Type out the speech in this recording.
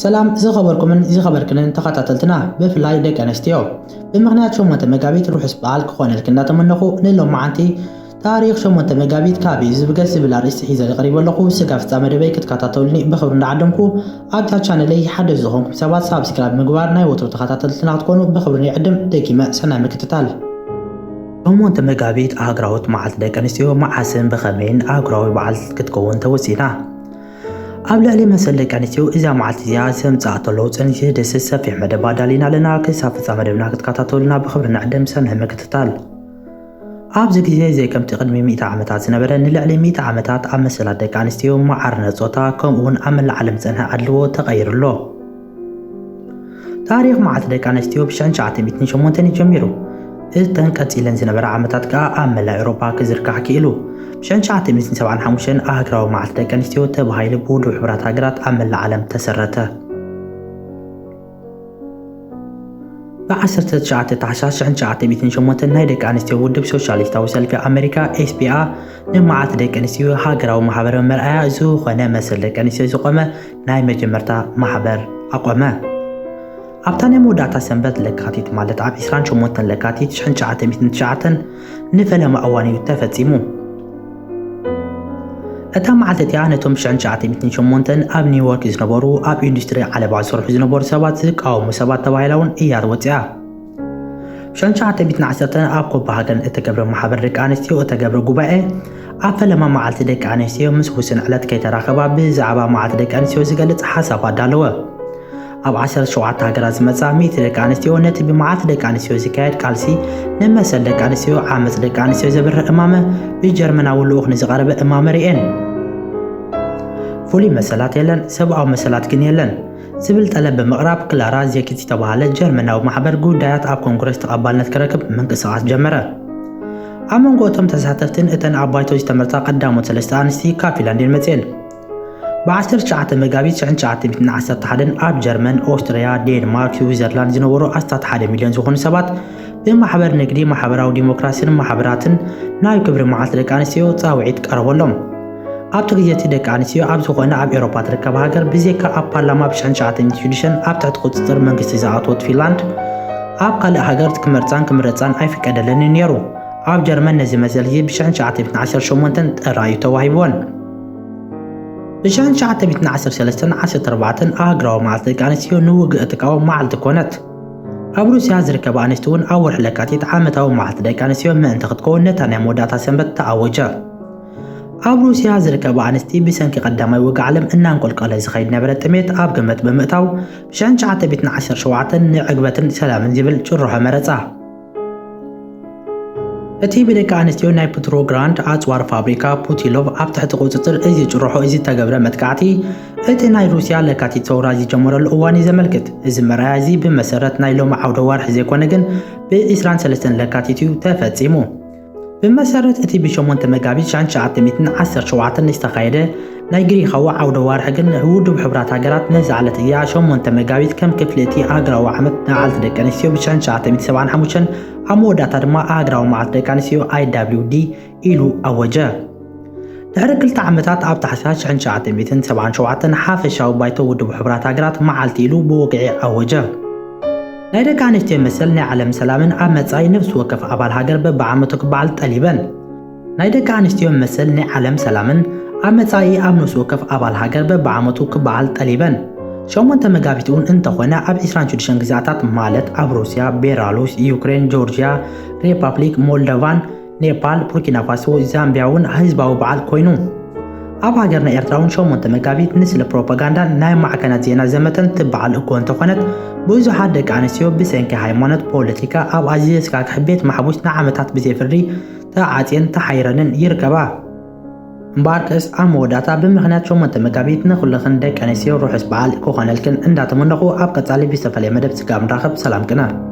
ሰላም ዝኸበርኩምን ዝኸበርክንን ተኸታተልትና፣ ብፍላይ ደቂ ኣንስትዮ፣ ብምኽንያት ሸሞንተ መጋቢት ርሑስ በዓል ክኾነልክ እንዳተመነኹ፣ ንሎማዓንቲ ታሪኽ ሸሞንተ መጋቢት ካብ እዩ ዝብገስ ዝብል ኣርእስቲ ሒዘ ቀሪበ ኣለኹ። ስጋብ ፍጻመ መደበይ ክትከታተሉኒ ብኽብሪ እንዳዓደምኩ፣ ኣብታ ቻነለይ ሓደሽ ዝኾንኩም ሰባት ሳብስክራይብ ምግባር ናይ ወትሩ ተኸታተልትና ክትኮኑ ብኽብሪ ይዕድም። ደጊመ ሰናይ ምክትታል። ሸሞንተ መጋቢት ኣህግራዊት መዓልቲ ደቂ ኣንስትዮ መዓስን ብኸመይን ኣህግራዊ በዓል ክትከውን ተወሲና? ኣብ ልዕሊ መሰል ደቂ ኣንስትዮ እዛ መዓልቲ እዚኣ ዘምጽኣቶ ለውጥን ዝህደስስ ሰፊሕ መደብ ኣዳሊና ኣለና። ክሳብ ፍጻመ መደብና ክትከታተሉና ብኽብሪ ንዕድም። ሰናይ ምክትታል። ኣብዚ ግዜ ዘይከምቲ ቅድሚ ሚእቲ ዓመታት ዝነበረ ንልዕሊ ሚእቲ ዓመታት ኣብ መሰላት ደቂ ኣንስትዮ፣ መዓርነት ጾታ፣ ከምኡ እውን ኣብ መላእ ዓለም ዝጸንሐ ኣድልዎ ተቐይሩ ኣሎ። ታሪኽ መዓልቲ ደቂ ኣንስትዮ ብ ሽሕን ትሽዓተ ሚእትን ሸሞንተን እዩ ጀሚሩ። እተን ቀጺለን ዝነበራ ዓመታት ከኣ ኣብ መላእ ኤውሮጳ ክዝርጋሕ ክኢሉ። ብ ሽሕን ትሽዓተ ሚእትን ሰብዓን ሓሙሽተን ኣህግራዊ መዓልቲ ደቂ ኣንስትዮ ተባሂሉ ብውድብ ሕቡራት ሃገራት ኣብ መላእ ዓለም ተሰረተ። ብ ዓሰርተ ትሽዓተ ታሕሳስ ሽሕን ትሽዓተ ሚእትን ሸሞንተን ናይ ደቂ ኣንስትዮ ውድብ ሶሻሊስታዊ ሰልፊ ኣመሪካ፣ ኤስ ፒ ኣ፣ ንመዓልቲ ደቂ ኣንስትዮ ሃገራዊ ማሕበራዊ መርኣያ ዝኾነ መሰል ደቂ ኣንስትዮ ዝቖመ ናይ መጀመርታ ማሕበር ኣቖመ። ኣብታ ናይ መወዳእታ ሰንበት ለካቲት፣ ማለት ኣብ ዒስራን ሸሞንተን ለካቲት ሽሕን ትሽዓተ ሚእትን ትሽዓተን፣ ንፈለማ እዋን እዩ ተፈጺሙ። እታ መዓልቲ እቲኣ ነቶም ሽሕን ትሽዓተ ሚእትን ሸሞንተን ኣብ ኒውዮርክ ዝነበሩ ኣብ ኢንዱስትሪ ዓለባ ዝሰርሑ ዝነበሩ ሰባት ዝቃወሙ ሰባት ተባሂላ እውን እያ ወጺኣ። ብ ሽሕን ትሽዓተ ሚእትን ዓሰርተን ኣብ ኮፓሃገን እተገብረ ማሕበር ደቂ ኣንስትዮ እተገብረ ጉባኤ፣ ኣብ ፈለማ መዓልቲ ደቂ ኣንስትዮ ምስ ውስን ዕለት ከይተራኸባ ብዛዕባ መዓልቲ ደቂ ኣንስትዮ ዝገልጽ ሓሳብ ኣዳለወ። ኣብ ዓሰርተ ሸውዓተ ሃገራት ዝመጻ ሚእቲ ደቂ ኣንስትዮ ነቲ ብመዓልቲ ደቂ ኣንስትዮ ዝካየድ ቃልሲ ንመሰል ደቂ ኣንስትዮ፣ ዓመጽ ደቂ ኣንስትዮ ዘብርህ እማመ ብጀርመናዊ ልኡኽ ንዝቐረበ እማመ ርእየን። ፍሉይ መሰላት የለን፣ ሰብኣዊ መሰላት ግን የለን ዝብል ጠለብ ብምቕራብ፣ ክላራ ዜኪት ዝተባህለ ጀርመናዊ ማሕበር ጉዳያት ኣብ ኮንግረስ ተቐባልነት ክረክብ ምንቅስቓስ ጀመረ። ኣብ መንጎ እቶም ተሳተፍትን እተን ኣብ ባይቶ ዝተመርጻ ቀዳሞት ሰለስተ ኣንስቲ ካብ ፊንላንድ እየን መጺኤን። ብ ዓሰርተ ትሽዓተ መጋቢት ሽሕን ትሽዓተ ሚእትን ዓሰርተ ሓደን ኣብ ጀርመን፣ ኦስትርያ፣ ዴንማርክ፣ ስዊዘርላንድ ዝነበሩ ኣስታት ሓደ ሚልዮን ዝኾኑ ሰባት ብማሕበር ንግዲ፣ ማሕበራዊ ዲሞክራሲን ማሕበራትን ናይ ክብሪ መዓልቲ ደቂ ኣንስትዮ ጻውዒት ቀረበሎም። ኣብቲ ግዜ እቲ ደቂ ኣንስትዮ ኣብ ዝኾነ ኣብ ኤውሮፓ ትርከብ ሃገር ብዘይካ ኣብ ፓርላማ ብ ሽሕን ትሽዓተ ሚእትን ሽዱሽተን ኣብ ትሕቲ ቁጽጽር መንግስቲ ዝኣተወት ፊንላንድ፣ ኣብ ካልእ ሃገር ክመርጻን ክምረጻን ኣይፍቀደለንን ነይሩ። ኣብ ጀርመን ነዚ መሰል እዚ ብ ሽሕን ትሽዓተ ሚእትን ዓሰርተ ሸሞንተን ጥራይ እዩ ተዋሂብወን። ብ ሽሕን ትሽዓተ ሚእትን ዓሰርተ ሰለስተን ዓሰርተ ኣርባዕተን ኣህግራዊ መዓልቲ ደቂ ኣንስትዮ ንውግእ እትቃወም መዓልቲ ኮነት። ኣብ ሩስያ ዝርከባ ኣንስቲ እውን ኣብ ወርሒ ለካቲት ዓመታዊ መዓልቲ ደቂ ኣንስትዮ ምእንቲ ክትከውን ነታ ናይ መወዳእታ ሰንበት ተኣወጀ። ኣብ ሩስያ ዝርከባ ኣንስቲ ብሰንኪ ቀዳማይ ወግዒ ዓለም እናንቆልቆለ ዝኸይድ ነበረ ጥሜት ኣብ ግምት ብምእታው፣ ብ ሽሕን ትሽዓተ ሚእትን ዓሰርተ ሸውዓተን ንዕግበትን ሰላምን ዝብል ጭርሖ መረጻ። እቲ ብደቂ ኣንስትዮ ናይ ፕትሮግራንድ ኣጽዋር ፋብሪካ ፑቲሎቭ ኣብ ትሕቲ ቁጽጽር እዚ ጭርሖ እዚ ዝተገብረ መጥቃዕቲ፣ እቲ ናይ ሩስያ ለካቲት ሰውራ ዝጀመረሉ እዋን እዩ ዘመልክት። እዚ መርኣያ እዚ ብመሰረት ናይ ሎሚ ዓውደ ዋርሒ ዘይኮነ ግን፣ ብ ዒስራን ሰለስተን ለካቲት እዩ ተፈጺሙ። ብመሰረት እቲ ብ ሸሞንተ መጋቢት ሽሕን ትሽዓተ ሚእትን ዓሰርተ ሸውዓተን ዝተኻየደ ናይ ግሪኻዊ ዓውደ ዋርሒ ግን፣ ውድብ ሕቡራት ሃገራት ነዛ ዕለት እዚኣ ሸሞንተ መጋቢት ከም ክፍሊ እቲ ኣህግራዊ ዓመት መዓልቲ ደቂ ኣንስትዮ ብ ሽሕን ትሽዓተ ሚእትን ሰብዓን ሓሙሽተን፣ ኣብ መወዳእታ ድማ ኣህግራዊ መዓልቲ ደቂ ኣንስትዮ፣ ኣይ ዳብሊው ዲ፣ ኢሉ ኣወጀ። ድሕሪ ክልተ ዓመታት፣ ኣብ ታሕሳስ ሽሕን ትሽዓተ ሚእትን ሰብዓን ሸውዓተን፣ ሓፈሻዊ ባይቶ ውድብ ሕቡራት ሃገራት መዓልቲ ኢሉ ብወግዒ ኣወጀ። ናይ ደቂ ኣንስትዮ መሰል ናይ ዓለም ሰላምን ኣብ መጻኢ ነፍሲ ወከፍ ኣባል ሃገር በብዓመቱ ክበዓል ጠሊበን። ናይ ደቂ ኣንስትዮ መሰል ናይ ዓለም ሰላምን ኣብ መጻኢ ኣብ ነፍሲ ወከፍ ኣባል ሃገር በብዓመቱ ክበዓል ጠሊበን። ሸሞንተ መጋቢት እውን እንተኾነ፣ ኣብ ዒስራን ሽዱሽተን ግዝኣታት፣ ማለት ኣብ ሩስያ፣ ቤላሩስ፣ ዩክሬን፣ ጆርጅያ፣ ሪፓብሊክ ሞልዶቫን፣ ኔፓል፣ ቡርኪና ፋሶ፣ ዛምቢያ እውን ህዝባዊ በዓል ኮይኑ። ኣብ ሃገርና ኤርትራ እውን ሸሞንተ መጋቢት ንስለ ፕሮፓጋንዳን ናይ ማዕከናት ዜና ዘመተን ትበዓል እኮ እንተኾነት፣ ብዙሓት ደቂ ኣንስትዮ ብሰንኪ ሃይማኖት፣ ፖለቲካ፣ ኣብ ኣዝዩ ዘስካክሕ ቤት ማሕቡስ ንዓመታት ብዘይ ፍርዲ ተዓጽየን ተሓይረንን ይርከባ። እምበኣርከስ ኣብ መወዳእታ ብምኽንያት ሸሞንተ መጋቢት ንኹልኽን ደቂ ኣንስትዮ ርሑስ በዓል ክኾነልክን እንዳተመነኹ፣ ኣብ ቀጻሊ ብዝተፈለየ መደብ ስጋብ ንራኸብ ሰላም ቅነ።